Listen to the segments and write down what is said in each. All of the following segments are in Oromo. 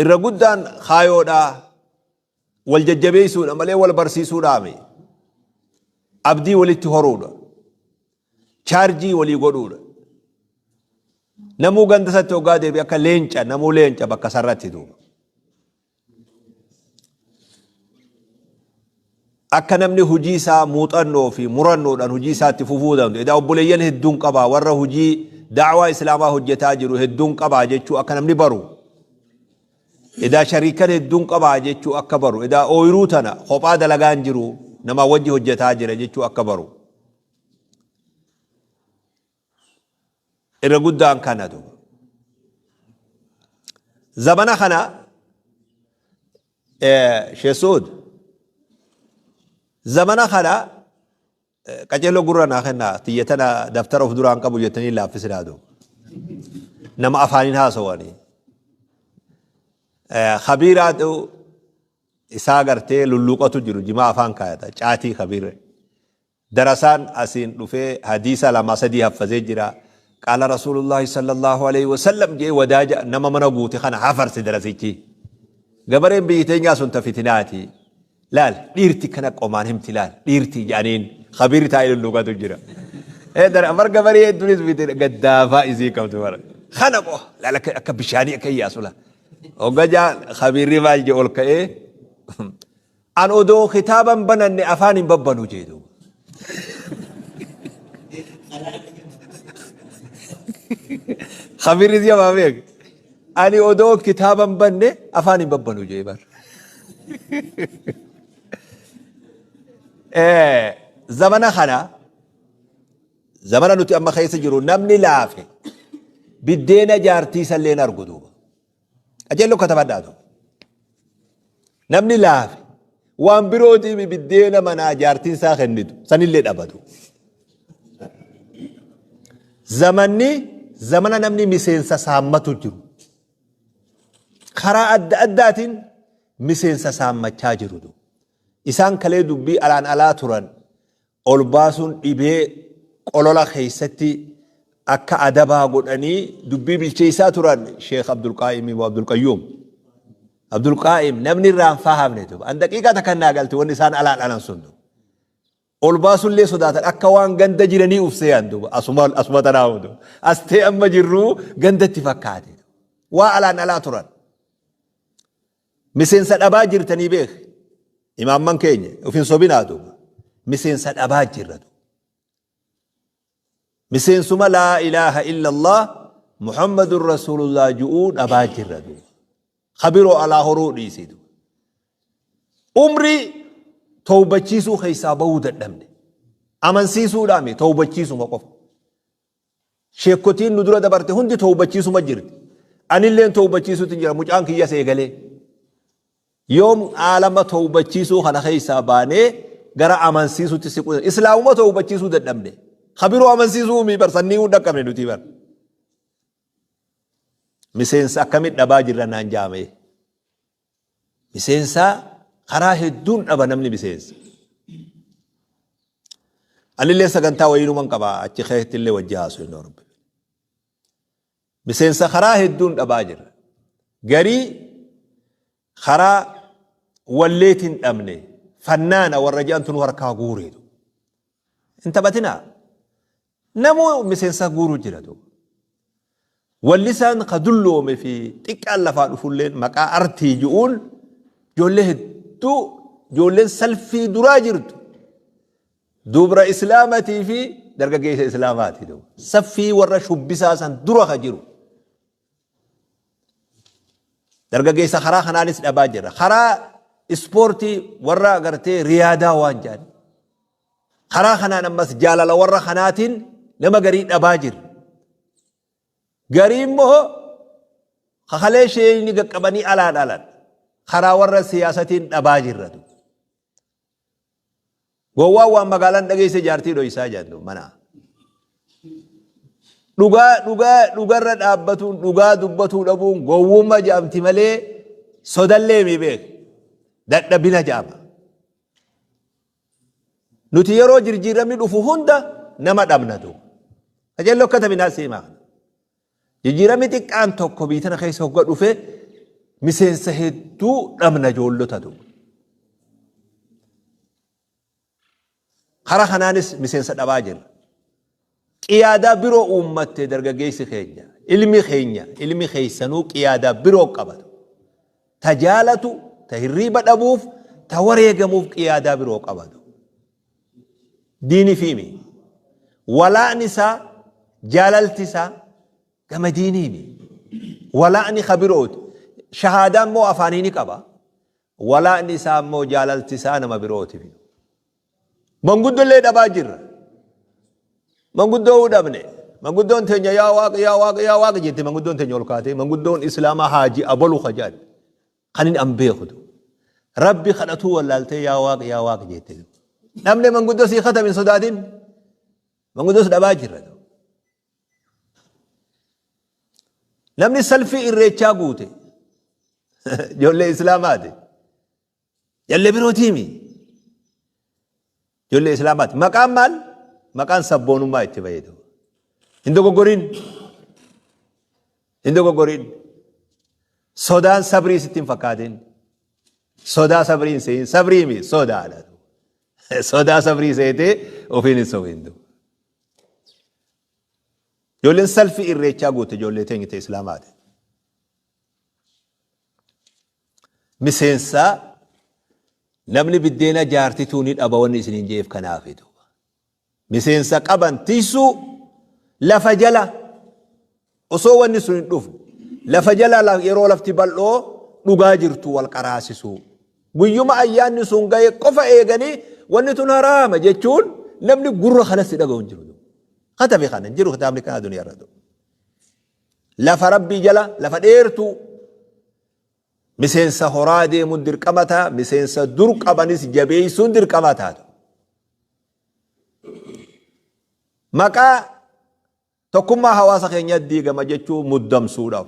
Irra guddaan kaayoodhaa wal jajjabeessuudha malee wal barsiisuudhaami. Abdii walitti horuudha. Chaarjii walii godhuudha. Namuu ganda isatti hoggaa deebi'e akka leenca namuu leenca bakka sarratti duuba. Akka namni hojii isaa muuxannoo fi murannoodhaan hojii isaatti fufuu danda'u. Edaa obboleeyyan hedduun qabaa warra hojii da'waa islaamaa hojjetaa jiru hedduun qabaa jechuu akka namni baru. Edaa shariikan hedduun qabaa jechuu akka baru. Edaa ooyiruu tana kophaa dalagaa hin jiru namaa wajji hojjetaa jira jechuu akka baru. Irra guddaan kana duuba. Zamana kana Sheekh Suud zamana kana qaceeloo gurra naa kennaa tiyya tana daftara of duraan qabu jettanii laaffisinaa duuba. Nama afaaniin haasawanii. Kabiiraatu isaa gartee lulluuqatu jiru jimaa afaan kaayata caatii kabiirre. Darasaan asiin dhufee hadiisa lamaa sadii haffazee jira. Qaala Rasuulullaahi sallallaahu aleyhi wasallam je'ee wadaaja nama mana guute kana hafarse darasichi. Gabareen biyyi teenyaa sun ta fitinaati. Laal dhiirti kana qomaan himti laal dhiirti jedhaniin khabiirri taa'ee lulluuqatu jira. Ee dara bar gabaree hedduunis fitina gaddaafaa isii qabdu bara. Kana qofa laal akka akka bishaanii akka iyyaasu laal. Hogga jaa khabiirri maal jedhe ol ka'ee An odoo kitaaba hin bananne afaan hin babbanu jee duuba. Khabirri si'a maa beek. Ani odoo kitaaba hin banne afaan hin babbanu jee bar. Zamana kana zamana nuti amma keessa jiru namni laafe biddeena jaartii isallee hin argu duuba. Qajeelloo katabadhaa duuba. Namni laafe waan birootiif biddeena manaa jaartiin isaa kennitu sanillee dhabatu. Zamanni zamana namni miseensa saammatu jiru. Karaa adda addaatiin miseensa saammachaa jiru. Isaan kalee dubbii alaan alaa turan ol baasuun dhibee qolola keessatti akka adabaa godhanii dubbii bilcheessaa turan Sheekh Abdulqaa'im wa Abdulqayyuum. Abdulqaa'im namni irraa hin fahamne duuba. An daqiiqaa takka naa galte wanni isaan alaan alan sun duuba. Ol baasullee sodaatan akka waan ganda jiranii uf seeyan duuba. Asuma asuma tanaa duuba. As ta'e amma jirruu gandatti fakkaate. Waa alaan alaa turan. Miseensa dhabaa jirtanii beek. Imaamman keenya of hin sobinaa duuba. Miseensa dhabaa jirra duuba. Miseensuma laa ilaaha illallah Muhammadun Rasuulullah ju'uu dhabaa jirra duuba. Kabiroo alaa horuu dhiisii duuba. Umrii towbachiisuu keessaa bahuu dadhabne. Amansiisuudhaami towbachiisuma qofa. Sheekkotiin nu dura dabarte hundi towbachiisuma jirti. Anilleen towbachiisuutti jira mucaan kiyyas eegalee. Yoom aalama towbachiisuu kana keessaa baanee gara amansiisuutti siquu Islaamuma towbachiisuu dadhabne. Kabiroo amansiisuu mii bar sannii hin dhaqqabne nuti bar. Miseensa akkamitti dhabaa jirra naan jaamee. Miseensa karaa hedduun dhaba namni miseensa. Anillee sagantaa wayiinuman qaba achi keessatti illee wajji haasoo hin rabbi. Miseensa karaa hedduun dhabaa jirra. Garii karaa walleetiin dhabne fannaana warra jedhantu nu harkaa guureetu. Hin taphatinaa. Namuu miseensa guuruu jira duuba. Wallisaan ka dulloome fi xiqqaan lafaa dhufulleen maqaa artii ji'uun ijoollee hedduu ijoolleen salfii duraa jirtu dubra islaamatii fi dargaggeessa islaamaati duuba. Saffii warra shubbisaa san dura ka jiru. Dargaggeessa karaa kanaanis dhabaa jirra. Karaa ispoortii warra gartee riyaadaa waan jedhan. Karaa kanaan ammas jaalala warra kanaatiin nama garii dhabaa jirra. Garii immoo kakalee ishee qaqqabanii alaan alan karaa warra siyaasatiin dhabaa jirra. Gowwaan waan magaalaan dhageesse jaartii dhoysaa jedhan mana. Dhugaa dhugaa dhugarra dhaabbatuun dhugaa dubbatuu dhabuun gowwummaa jedhamti malee sodallee mi beek dadhabina jedhama. Nuti yeroo jirjiiramni dhufu hunda nama dhabna duuba. Qajeelloo akka taminaa siimaa kana. Jijjiiramni xiqqaan tokko biyya tana keessa hogga dhufe Miseensa hedduu dhabna ijoollota duuba. Karaa kanaanis miseensa dhabaa jirra. Qiyaadaa biroo uummatte dargaggeessi keenya, ilmi keenya, ilmi keessanuu qiyaadaa biroo qabatu. Ta jaalatu, ta hirriiba dhabuuf, ta wareegamuuf qiyaadaa biroo qabatu. Diini fiimi. Walaa'ni isaa, jaalalti isaa gama diiniimi. Walaa'ni ka birooti. Shahaadaa immoo afaanii ni qaba. Walaa'ni isaa immoo jaalalti isaa nama birooti. Manguddollee dhabaa jirra. Manguddoo dhabne. Manguddoon teenya yaa waaqa yaa waaqa yaa waaqa jette manguddoon teenya ol kaatee manguddoon islaamaa haaji abalu ka jedhan kan inni an beekutu. Rabbi kadhatuu wallaaltee yaa waaqa yaa waaqa jette. Dhabne manguddoo sii katabi hin sodaatin. Manguddoos dhabaa jirra. Namni salfii irreechaa guute ijoollee islaamaati. Ijoollee birootiimi. Ijoollee islaamaati. Maqaan maal? Maqaan sabboonummaa itti fayyadamu. Hin dogoggorin. Hin dogoggorin. Sodaan sabrii sitti hin fakkaatin. Sodaa sabrii hin seeyin. Sabrii mi sodaadha. Sodaa sabrii seetee ofiin hin sobin. Ijoolleen salfii irreechaa guute ijoollee teenya ta'e islaamaati. Miseensa namni biddeena jaartituu ni dhaba wanni isiniin je'eef kanaafi duuba. Miseensa qaban tiysuu lafa jala osoo wanni sun hin dhufne lafa jala yeroo lafti bal'oo dhugaa jirtu wal qaraasisuu. Guyyuma ayyaanni sun gahe qofa eeganii wanni tun haraama jechuun namni gurra kanas si dhaga'u hin jiru. Katabi kana hin jiru kitaabni kana duniyaa irra. Lafa rabbii jala lafa dheertuu miseensa horaa deemuun dirqama ta'a miseensa dur qabanis jabeessuun dirqama taatu. Maqaa tokkummaa hawaasa keenyaa diigama jechuu muddamsuudhaaf.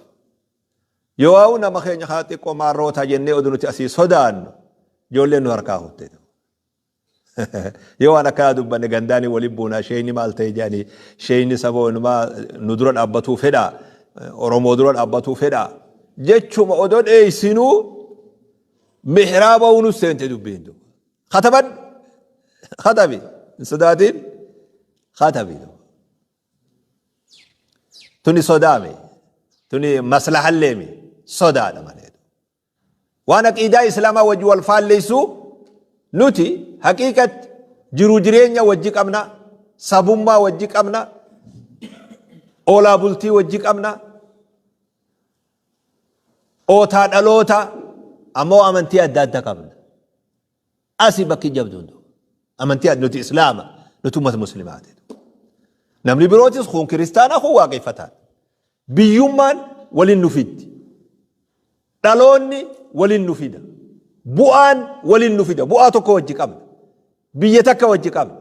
Yoo nama keenya haa xiqqoo maarroota jennee oduu nuti asii sodaannu ijoolleen nu harkaa kutte. Yoo waan akkanaa dubbanne gandaanii waliin buunaa sheeyni maal ta'e jedhanii sheeyni saba walumaa nu dura dhaabbatuu fedha Oromoo dura dhaabbatuu fedha jechuma odoo dheeysinuu mihraaba nu seente dubbiin. Katabadhu katabi hin sodaatin katabi. Tuni sodaame tuni maslahalleemi sodaadha malee. Waan aqiidaa islaamaa wajji wal faalleessu nuti haqiiqatti jiruu jireenya wajji qabna, sabummaa wajji qabna, oolaa bultii wajji qabna, ootaa dhaloota ammoo amantii adda adda qabna. Asi bakki jabduun amantii nuti islaama nuti ummata muslimaati. Namni birootis kun kiristaana kun waaqeffataadha. Biyyummaan waliin nu fiddi. Dhaloonni waliin nu fida. Bu'aan waliin nu fida. Bu'aa tokko wajji qabna. Biyya takka wajji qabna.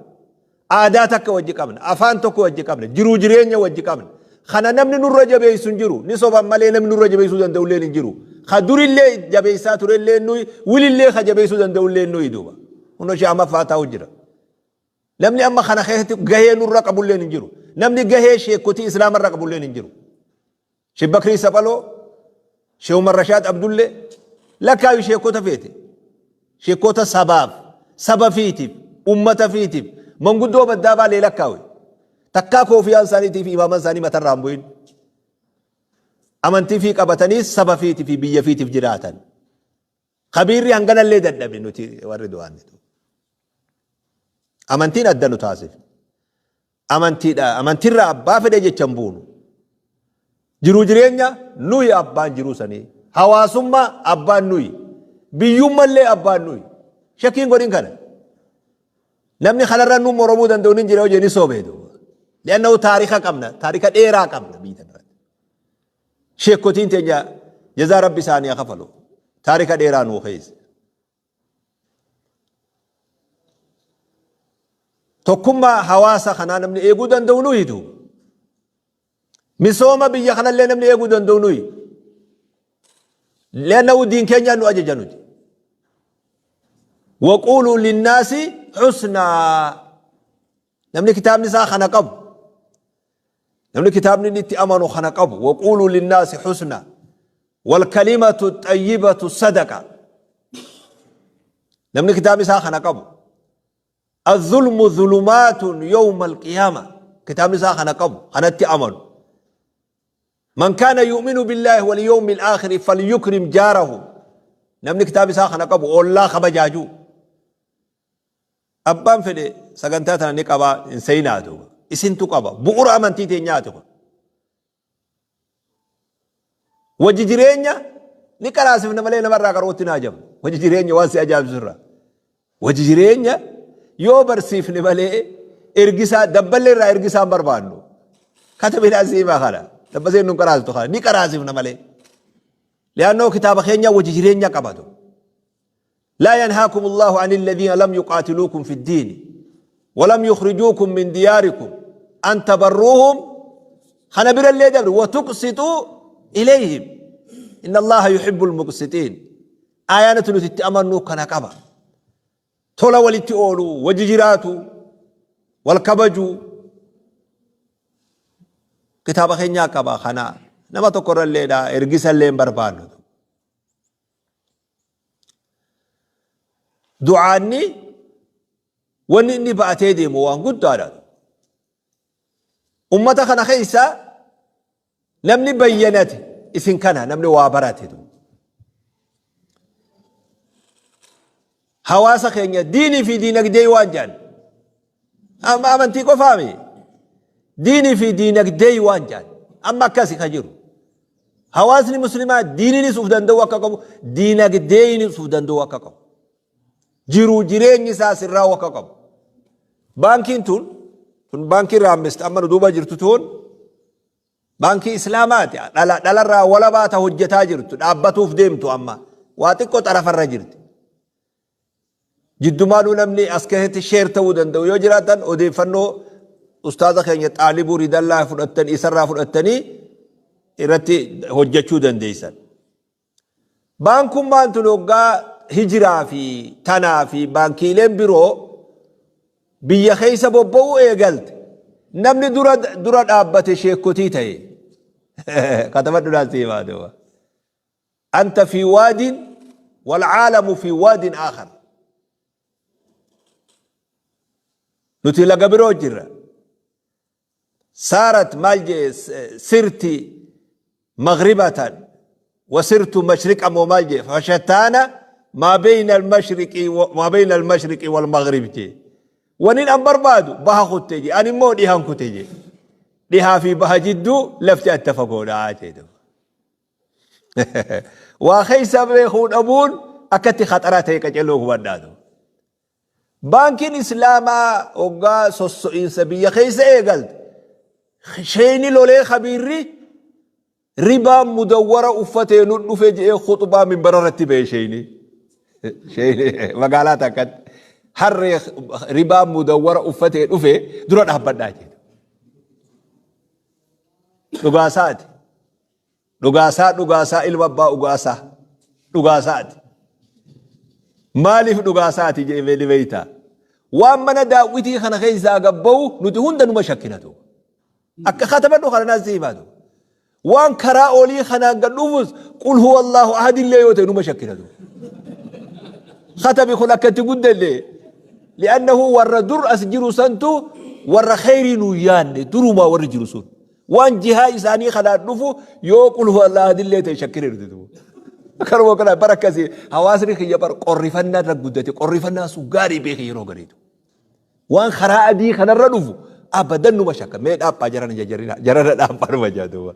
Aadaa takka wajji qabna. Afaan tokko wajji qabna. Jiruu jireenya wajji qabna. Kana namni nurra jabeessu hin jiru. Ni soban malee namni nurra jabeessuu danda'u illee hin jiru. Ka durillee jabeessaa turellee nuyi, wilillee ka jabeessuu danda'u illee nuyi duuba. Kunoo ishee amma faa taa'u jira. Namni amma kana keessatti gahee nurra qabulleen hin jiru. Namni gahee sheekotii islaamarra qabulleen hin jiru. Sheekh Bakrii Saphaloo, Sheekh Umar Rashaad Abdullee lakkaayu sheekota feete. Sheekota sabaaf, saba fiitiif, ummata fiitiif, manguddoo baddaa baalee lakkaawe. Takkaa koofiyaan isaaniitii fi imaaman isaanii matarraa hin bu'in. Amantii fi qabatanii saba fiitii fi biyya fiitiif jiraatan. Kabiirri hanganallee dadhabe nuti warri du'aan. Amantiin adda nu taasifne. Amantiidha. Amantiirraa abbaa fedhe jecha hin buunu. Jiruu jireenya nuyi abbaan jiruu sanii. Hawaasummaa abbaan nuyi. Biyyummallee abbaan nuyi. Shakkiin godhin kana. Namni kanarra nu moromuu danda'u ni jira hojii ni soobee duuba. Li'annahu taarika qabna. Taarika dheeraa qabna biyya tanarratti. Sheekkotiin teenya jazaa rabbi isaanii haa kafalu. Taarika dheeraa nuu keessa. Tokkummaa hawaasa kanaa namni eeguu danda'u nuyi duuba. Misooma biyya kanallee namni eeguu danda'u nuyi. Li'annahu diin keenyaan nu ajaja nuti. Waquuluu linnaasi husnaa. Namni kitaabni isaa kana qabu. Namni kitaabni inni itti amanu kana qabu. Waquuluu linnaasi husnaa. Walkalimatu xayyibatu sadaqa. Namni kitaaba isaa kana qabu. Azulmu zulumaatun yawma alqiyaama. Kitaabni isaa kana qabu, kanatti amanu. Man kaana yu'minu billaahi wal yawmil aakhiri falyukrim jaarahu. Namni kitaaba isaa kana qabu ollaa kabajaajuu. Abbaan fedhe sagantaa tana ni qabaa hin seenaa duuba. Isintu qaba. Bu'uura amantii teenyaati kun. Wajji jireenya ni qaraasifna malee namarraa qarootti naa jabu. Wajji jireenya waan si ajaa'ibsiisu irraa. Wajji jireenya yoo barsiifne malee ergisaa dabballee irraa ergisaa hin barbaannu. Katabinaa siimaa kana. Dabbaseen nun qaraasiftu kana. Ni qaraasifna malee. Li'aannoo kitaaba keenya wajji jireenya qabatu. Laa yanhaakum Allahu ani alladhiina lam yuqaatiluukum fi ddiini walam yukhrijuukum min diyaarikum an tabarruuhum kana birallee dabre watuqsituu ilayhim inna Allaha yuhibbul muqsitiin. Aayaanatu nuti itti amannu kana qaba. Tola walitti ooluu, wajji jiraatu, wal kabajuu kitaaba keenyaa qaba kana nama tokko irralleedha ergisallee hin barbaannu. Du'aanni wanni inni ba'atee deemu waan guddaadha. Ummata kana keessa namni bayyanate isin kana namni waa barate. Hawaasa keenya diinii fi diinagdee waan jedhan. Amma amantii qofaami. Diinii fi diinagdee waan jedhan. Amma akkasi ka jiru. Hawaasni muslimaa diiniinis uf danda'uu akka qabu, diinagdeenis uf danda'uu akka qabu. Jiruu jireenyi isaa sirraa'uu akka qabu. Baankiin tun tun baankii raammist amma nu duuba jirtu tun baankii islaamaati. Dhala dhalarraa walabaa ta hojjetaa jirtu dhaabbatuuf deemtu amma waa xiqqoo xarafarra jirti. Jiddumaanuu namni as keessatti sheer ta'uu danda'u yoo jiraatan odeeffannoo ustaaza keenya Xaalibuu Ridallaa fudhattan isarraa fudhattanii irratti hojjechuu dandeessan. Baankummaan tun hoggaa hijiraa fi tanaa fi baankiileen biroo biyya keessa bobba'uu eegalte namni dura dura dhaabbate sheekkotii ta'e. Katabadhu naas himaa duuba. Anta fi waadin wal caalamu fi waadin aakhar. Nuti laga biroo jirra. Saarat maal jee sirti maghribatan wa sirtu mashriqa moo maal jee fashattaana maa bayna al-mashriqi maa bayna al-mashriqi wal maghrib jee. Wanin an barbaadu baha kutte jee ani immoo dhihan kute jee. Dhihaa fi baha jidduu lafti adda fagoodha jee. Waa keessa beekuu dhabuun akkatti khaxaraa ta'e qaceloo hubadhaatu. Baankiin Islaamaa hoggaa sosso'iinsa biyya keessa eegalte sheeyni lolee kabiirri ribaa mudawwara uffatee nu dhufe je'ee khuxbaa minbara irratti ba'e sheeyni. Sheeyni magaalaa takkatti harree ribaa mudawwara uffatee dhufe dura dhaabbadhaa jedhe. Dhugaasaati. Dhugaasaa dhugaasaa ilma abbaa ugaasaa dhugaasaati. Maaliif dhugaasaati jedhee ni beektaa? Waan mana daawwitii kana keessaa gabba'u nuti hunda numa shakkinatu. Akka katabadhu kana naas himaatu. Waan karaa olii kanaan gad dhufus qul huwa Allahu ahad illee yoo ta'e numa shakkinatu. Katabi kun akka itti guddanne li'annahu warra dur as jiru santu warra kheyrii nuu yaanne durumaa warri jiru sun. Waan jihaa isaanii kanaan dhufu yoo qul huwa Allahu ahad illee ta'e shakkina nuti duuba. Kanuma kana bara akkasii hawaasni kiyya bara qorrifannaa irra guddate qorrifannaa sun gaarii beeke yeroo gariitu. Waan karaa adii kanarra dhufu abadan numa shakka mee dhaaphaa jarana jajarina jarana dhaaphaa numa jaa duuba.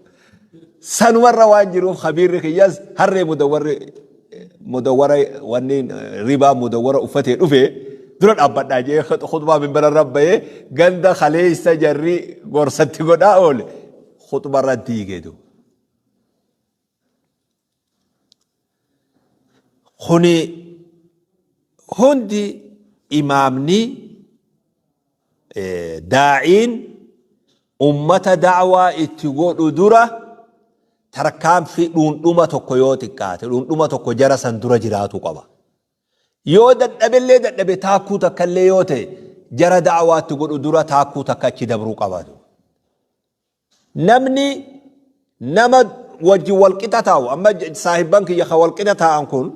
Sanumarra waan jiruuf kabiirri kiyyas harree mudawwarri mudawwara wanni ribaa mudawwara uffatee dhufe dura dhaabbadhaa jee khutbaa minbara irra bahee ganda kaleessa jarri gorsatti godhaa oole khutba irra diige duuba. Kuni hundi imaamni daa'iin ummata da'waa itti godhu dura tarkaanfii dhuundhuma tokko yoo xiqqaate dhuundhuma tokko jara san dura jiraatu qaba. Yoo dadhabellee dadhabe taakkuu takkallee yoo ta'e jara da'waatti godhu dura taakkuu takka achi dabruu qaba. Namni nama wajjin wal qixa taa'u, amma saahibban kiyya ka wal qixa taa'an kun.